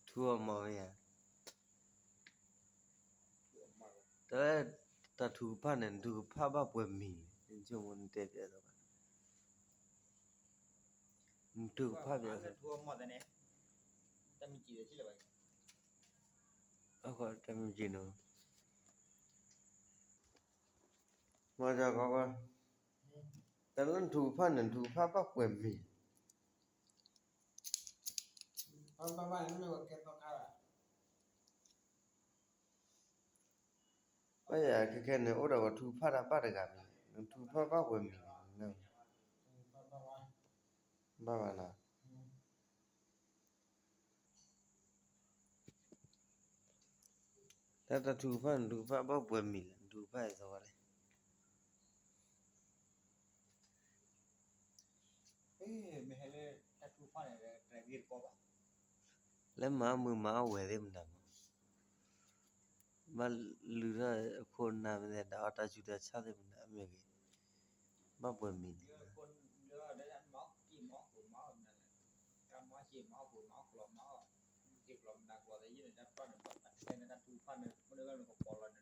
ထူအီၣ်မီၢ်ဝဲယၤ, တၢ်ထူကဖၣ်န့ၣ် နထူကဖၣ်ဘၣ်ပှဲၤမံၤ, နဆိကမိၣ်နတဲပျဲးသိးဘၣ်, နထူကဖၣ်ပျဲး, တၢ်မ့ၢ်က့ၤန့ၣ်, မ့ၢ်, တၢ်လၢနထူကဖၣ်န့ၣ် နထူကဖၣ်ဘၣ်ပှဲၤမံၤ ဘၣ်ယၤခဲခဲန့ၣ် အိၣ်ဒီးပှၤထူကဖၣ်တၢ်ဘၣ်တဂၤမံၤ, နထူကဖၣ်ဘၣ်ပှဲၤမံၤ, ဘၣ်ဘၣ်နီၤ, တၢ်တထူကဖၣ် နထူကဖၣ်ဘၣ်ပှဲၤမံၤလဲၣ်, နထူကဖၣ်အသဝဲလဲၣ်. လၢမၤမုာ်မၤအီၣ်ဝဲသ့ၣ်မတၤမး, ဘၣ်လုၢ်ထီၣ်အခိၣ်အနၢ်မ့ၢ်သ့ၣ် တၢ်အီၣ်တၢ်ဆူးတၢ်ဆါသ့ၣ်မတၤမ့ၢ်ဂ့ၤ, ဘၣ်ပှဲၤမံၤန့ၣ် တၢ်မၤက့ၤမၤအီၣ်ကျီမၤအီၣ်ကျီမၤအီၣ်, က့ၤကျီမတၤကျီသ့ၣ်ယဲန့ၣ် တၢ်ပၢ်န့ၣ် ဘၣ်တၢ်ထဲန့ၣ် တၢ်ထူကဖၣ်န့ၣ် မ့ၢ်လၢကပီၤလီၤန့ၣ်